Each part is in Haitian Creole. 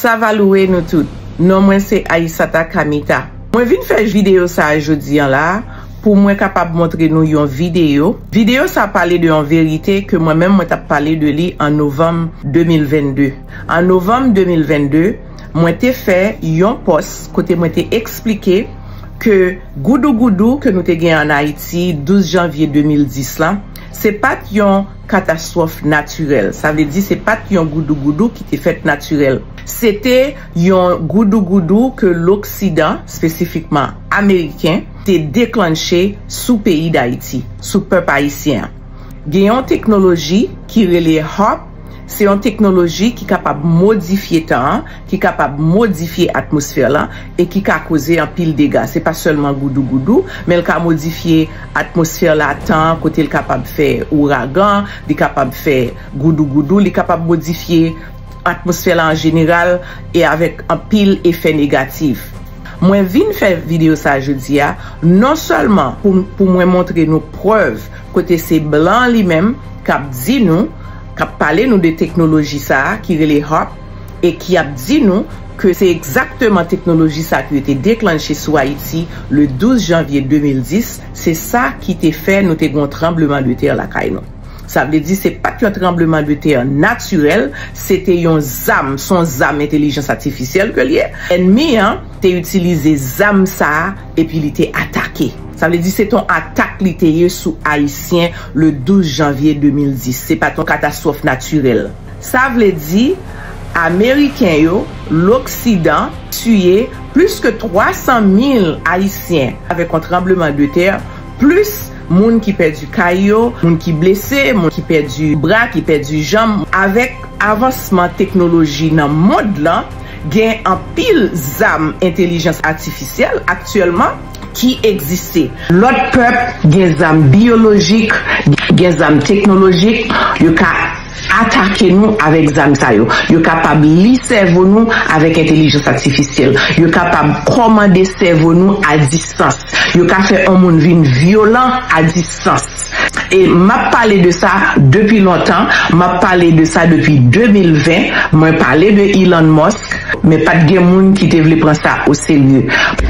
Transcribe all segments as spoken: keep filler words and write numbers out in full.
Sa va louwe nou tout. Non mwen se Aissata Kamita. Mwen vin fè videyo sa a jodi an la pou mwen kapab montre nou yon videyo. Videyo sa a pale de yon verite ke mwen menm mwen t ap pale de li an novanm de mil vennde. An novanm de mil vennde, mwen te fè yon pòs kote mwen te eksplike ke goudougoudou ke nou te gen an Ayiti douz janvye de mil dis la, se pa t yon katastwòf natirèl. Sa vle di se pa t yon goudougoudou ki te fèt natirèl. Se te yon goudougoudou ke loksidan, espesifikman ameriken, te deklanche sou peyi Dayiti, sou pèp ayisyen an. Gen yon teknoloji ki rele HAARP, se yon teknoloji ki kapab modifye tan an, ki kapab modifye atmosfè lan e ki ka koze anpil dega. Se pa sèlman goudougoudou, men l ka modifye atmosfè la, tan an, kote l kapab fè ouragan, li kapab fè goudougoudou, li kapab modifye atmosfè la an jeneral e avèk anpil efè negatif. Mwen vin fè videyo sa a jodi a, non sèlman pou, pou mwen montre nou prèv kote se blan li menm k ap di nou, k ap pale nou de teknoloji sa a ki rele HAARP, e ki ap di nou ke se egzakteman teknoloji sa a ki te deklanche sou Ayiti le douz janvye de mil dis, se sa ki te fè nou te gen yon tranbleman de tè lakay nou. Sa vle di se pa t yon tranbleman de tè natirèl, se te yon zam, se yon zam entelijans atifisyèl ke l ye. Ènmi an te itilize zam sa a epi li te atake. Sa vle di se te yon atak li te ye sou Ayisyen le douz janvye de mil dis. Se pa t yon katastwòf natirèl. Sa vle di Ameriken yo, loksidan, tiye plis ke twa san mil Ayisyen avèk yon tranbleman de tè, plis moun ki pèdi kay yo, moun ki blese, moun ki pèdi bra, ki pèdi janm. Avèk avansman teknoloji nan mond lan, gen anpil zam entelijans atifisyèl aktyèlman ki egziste. Lòt pèp gen zam biyolojik, gen zam teknolojik, yo ka atake nou avèk zam sa yo. Yo kapab li sèvo nou avèk entelijans atifisyèl. Yo kapab kòmande sèvo nou a distans. Yo ka fè yon moun vin vyolan a distans. E m ap pale de sa depi lontan, m ap pale de sa depi de mil ven, mwen pale de Elon Musk, men pa t gen moun ki te vle pran sa oserye.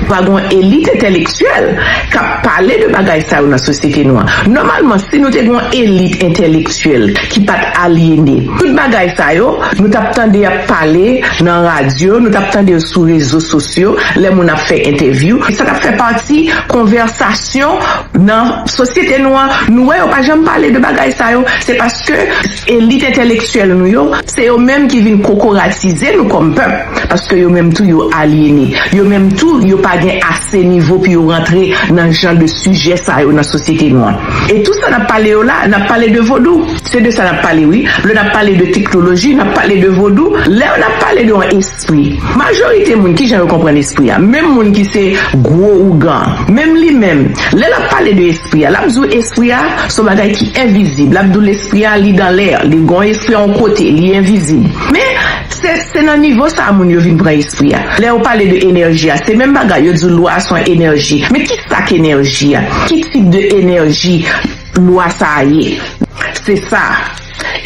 Pa gen yon elit entèlektyèl k ap pale de bagay sa yo nan sosyete nou an. Nòmalman, si nou te gen yon elit entèlektyèl ki pa t alyene, tout bagay sa yo, nou t ap tande y ap pale nan radyo, nou t ap tande yo sou rezo sosyo, lè moun ap fè entèvyou. Sa t ap fè pati konvèsasyon nan sosyete nou an. Nou wè yo pa janm pale de bagay sa yo. Se paske elit entèlektyèl nou yo, se yo menm ki vin kokoratize nou kòm pèp. Paske yo menm tou yo alyene. Yo menm tou yo pa gen ase nivo pou yo rantre nan jan de sijè sa yo nan sosyete nou an. E tou sa n ap pale yo la, n ap pale de vodou. Se de sa n ap pale, wi. Lè n ap pale de teknoloji, n ap pale de vodou. Lè n ap pale de yon espri, majorite moun, kijan yo konprann espri a? Menm moun ki se gwo ougan, menm li menm, lè l ap pale de espri a, l ap di w espri a se yon bagay ki envizib. L ap di w lespri a, li dan lè, li gen yon espri a yon kote, li envizib. Men, se, se nan nivo sa a moun yo vin pran espri a. Lè yo pale de enèji a, se menm bagay, yo di w lwa se yon enèji. Men ki sa k enèji a? Ki tip de enèji lwa sa a ye? Se sa.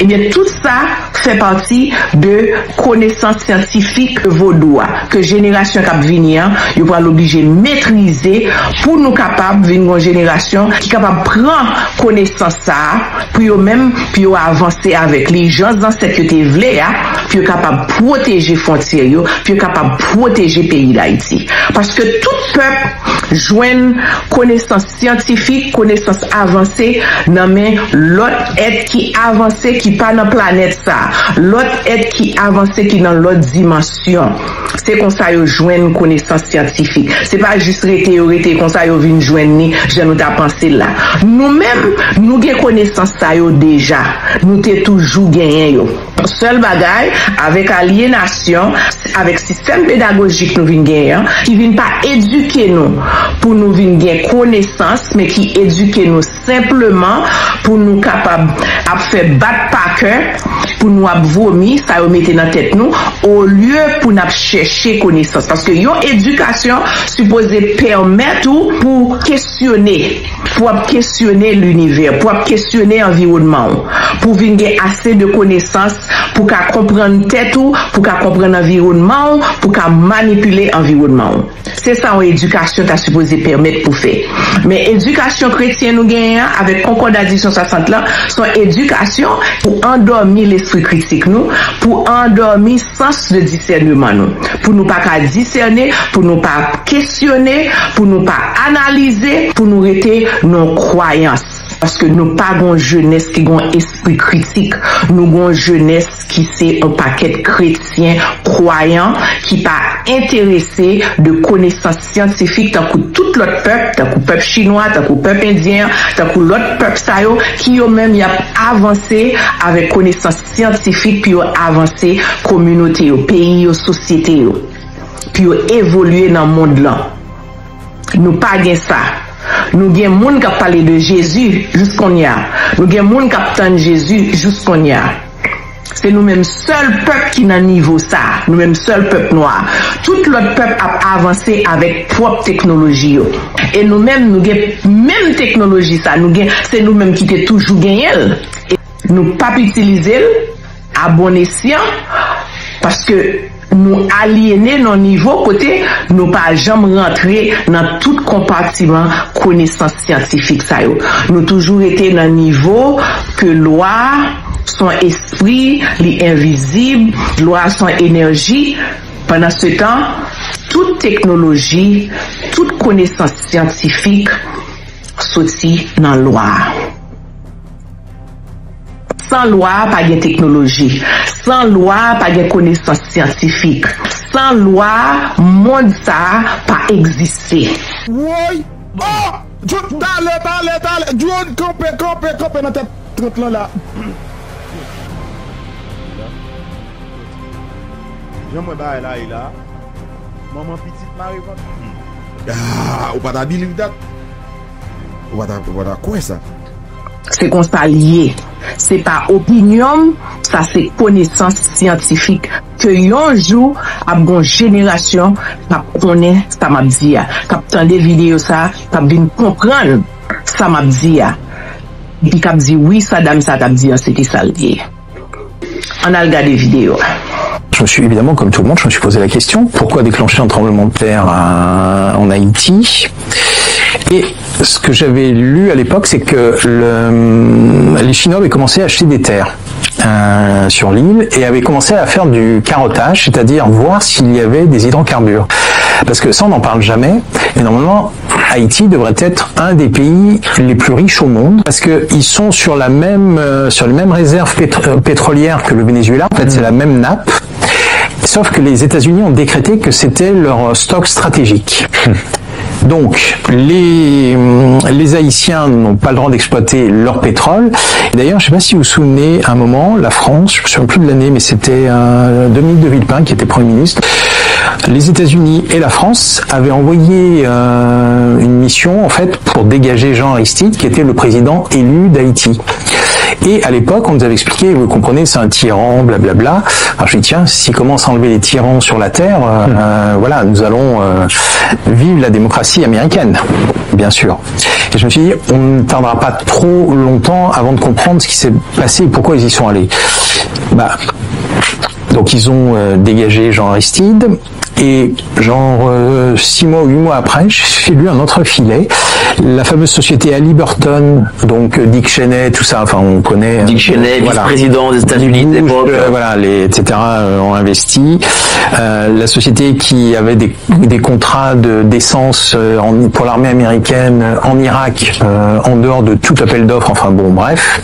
Ebyen, tout sa fè pati de konesans syantifik vodou a, ke jenerasyon k ap vini an, yo pral oblije metrize pou nou kapab vin yon jenerasyon ki kapab pran konesans sa a pou yo menm, pou yo avanse avèk li, jan zansèt yo te vle a, pou yo kapab pwoteje fwontyè yo, pou yo kapab pwoteje peyi Dayiti. Paske tout pèp jwenn konesans syantifik, konesans avanse nan men lòt èt ki avanse, ki pa nan planèt sa, lòt èt ki avanse, ki nan lòt dimansyon. Se konsa yo jwenn konesans syantifik. Se pa jis rete yo rete konsa yo vin jwenn ni jan nou ta panse l la. Nou menm, nou gen konesans sa yo deja. Nou te toujou genyen yo. Sèl bagay, avèk alyenasyon, avèk sistèm pedagojik nou vin genyen an, ki vin pa edike nou pou nou vin gen konesans, men ki edike nou senpleman pou nou kapab ap fè bat pa kè, pou nou ap vomi sa yo mete nan tèt nou, olye pou n ap chèche konesans. Paske yon edikasyon sipoze pèmèt ou pou kesyone, pou ap kesyone linivè, pou ap kesyone anviwònman w, pou vin gen ase de konesans, pou ka konprann tèt ou, pou ka konprann anviwònman w, pou ka manipile anviwònman w. Se sa yon edikasyon ta sipoze pèmèt pou fè. Men edikasyon kretyen nou genyen an, avèk Konkòda dizuit san swasant lan, se yon edikasyon pou andòmi lespri kritik nou, pou andòmi sans de disèneman nou, pou nou pa ka disène, pou nou pa kesyone, pou nou pa analize, pou nou rete nan kwayans. Paske nou pa gon jenès ki gon espri kritik. Nou gon jenès ki se yon pakèt kretyen kwayan ki pa enterese de konesans syantifik tankou tout lòt pèp, tankou pèp chinwa, tankou pèp endyen an, tankou lòt pèp sa yo, ki yo menm y ap avanse avèk konesans syantifik pou yo avanse kominote yo, peyi yo, sosyete yo, pou yo evolye nan mond lan. Nou pa gen sa. Nou gen moun k ap pale de Jezi jis kounye a. Nou gen moun k ap tann Jezi jis kounye a. Se nou menm sèl pèp ki nan nivo sa. Nou menm sèl pèp nwa. Tout lòt pèp ap avanse avèk pwòp teknoloji yo. E nou menm, nou gen menm teknoloji sa. Nou gen, se nou menm ki te toujou genyen l. E nou p ap itilize l a bon esyan, paske nou alyene nan nivo kote nou pa janm rantre nan tout konpatiman konesans syantifik sa yo. Nou toujou rete nan nivo ke lwa se yon espri, li envizib, lwa se yon enèji. Pandan se tan, tout teknoloji, tout konesans syantifik soti nan lwa. San lwa, pa gen teknoloji. San lwa, pa gen konesans syantifik. San lwa, mond sa a pa egziste. Woy! Oh! John, talè, talè, talè! John, kanpe, kanpe, kanpe nan tèt trant lan la. Jan mwen bagay la ye la. Manman pitit mare vant. Ah, ou pa ta believe that. Ou pa ta, ou pa ta kwè sa. Se konsa l ye. Se pa opinyon m, sa se konesans syantifik. Ke yon jou, ap gon jenerasyon k ap konnen sa m ap di a, k ap tande videyo sa, k ap vin konprann sa m ap di a. Epi k ap di, wi, sa dam sa t ap di an, se te sa l ye. Ann al gade videyo a. Je me suis évidemment, comme tout le monde, je me suis posé la question, pourquoi déclencher un tremblement de terre euh, en Haïti ? Et ce que j'avais lu à l'époque, c'est que le- les Chinois avaient commencé à acheter des terres euh, sur l'île et avaient commencé à faire du carottage, c'est-à-dire voir s'il y avait des hydrocarbures. Parce que ça, on n'en parle jamais. Et normalement, Haïti devrait être un des pays les plus riches au monde parce qu'ils sont sur la même, euh, sur les mêmes réserves pétro- euh, pétrolières que le Venezuela. En fait, c'est la même nappe. Sauf que les États-Unis ont décrété que c'était leur stock stratégique. Donc, les, les Haïtiens n'ont pas le droit d'exploiter leur pétrole. D'ailleurs, je ne sais pas si vous vous souvenez, à un moment, la France, je ne me souviens plus de l'année, mais c'était euh, Dominique de Villepin qui était Premier ministre. Les États-Unis et la France avaient envoyé euh, une mission, en fait, pour dégager Jean Aristide, qui était le président élu d'Haïti. Et à l'époque, on nous avait expliqué, vous comprenez, c'est un tyran, blablabla. Alors je dis, tiens, s'il commence à enlever les tyrans sur la terre, euh, euh, voilà, nous allons euh, vivre la démocratie américaine, bien sûr. Et je me suis dit, on ne tardera pas trop longtemps avant de comprendre ce qui s'est passé et pourquoi ils y sont allés. Bah, donc ils ont euh, dégagé Jean Aristide. Et genre euh, six mois ou huit mois après, j'ai lu un autre filet. La fameuse société Halliburton, donc euh, Dick Cheney, tout ça, enfin on connaît. Dick Cheney, vice-président aux États-Unis de l'époque. Voilà, les, et cetera euh, ont investi. Euh, la société qui avait des, des contrats de- d'essence euh, en- pour l'armée américaine euh, en Irak, euh, en dehors de tout appel d'offres, enfin bon, bref.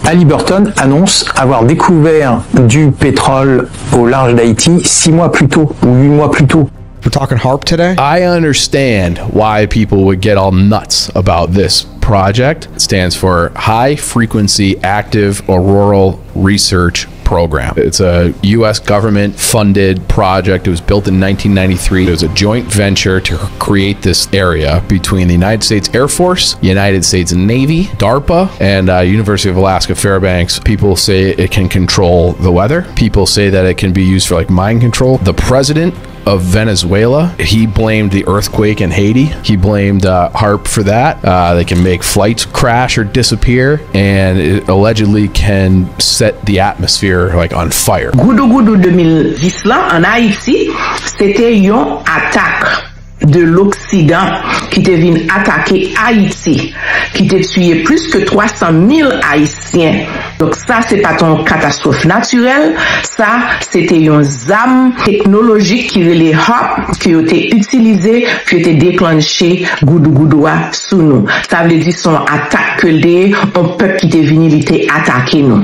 Halliburton annonce avoir découvert du pétrole au large d'Haïti six mois plus tôt ou huit mois plus tôt. We're talking harp today? I understand why people would get all nuts about this project. It stands for High Frequency Active Auroral Research program. It's a U S government funded project. It was built in nineteen ninety-three. It was a joint venture to create this area between the United States Air Force, United States Navy, DARPA, and uh, University of Alaska Fairbanks. People say it can control the weather. People say that it can be used for like mind control. The president of Venezuela, he blamed the earthquake in Haiti. He blamed uh, HAARP for that. Uh, they can make flights crash or disappear, and it allegedly can set the atmosphere like on fire. Goudougoudou de mil dis lan ann Ayiti, se te yon atak de loksidan ki te vin atake Ayiti, ki te tiye plis ke twa san mil Ayisyen. Donk sa se pa t yon katastwòf natirèl, sa se te yon zam teknolojik ki rele HAARP ke yo te itilize, ke yo te deklanche goudougoudou a sou nou. Sa vle di se yon atak ke l te ye, yon pèp ki te vini, li te atake nou.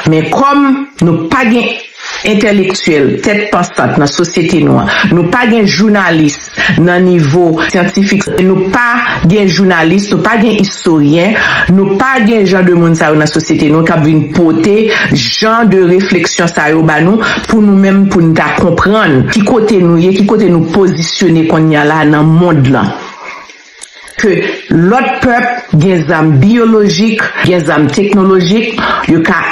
Men kòm nou pa gen entèlektyèl, tèt pansant nan sosyete nou an, nou pa gen jounalis nan nivo syantifik, nou pa gen jounalis, nou pa gen istoryen, nou pa gen jan de moun sa yo nan sosyete nou k ap vin pote jan de refleksyon sa yo ba nou pou nou menm pou n ta konprann ki kote nou ye, ki kote nou pozisyone kounye a la nan mond lan. Ke lòt pèp gen zam biyolojik, gen zam teknolojik, yo ka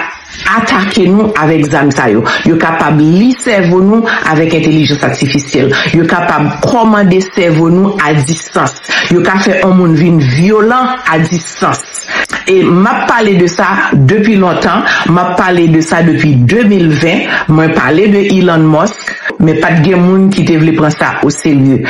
atake nou avèk zam sa yo. Yo kapab li sèvo nou avèk entèlijans atifisyèl. Yo kapab kòmande sèvo nou a distans. Yo ka fè yon moun vin vyolan a distans. E m ap pale de sa depi lontan, m ap pale de sa depi de mil ven, mwen pale de Elon Musk, men pa t gen moun ki te vle pran sa oserye.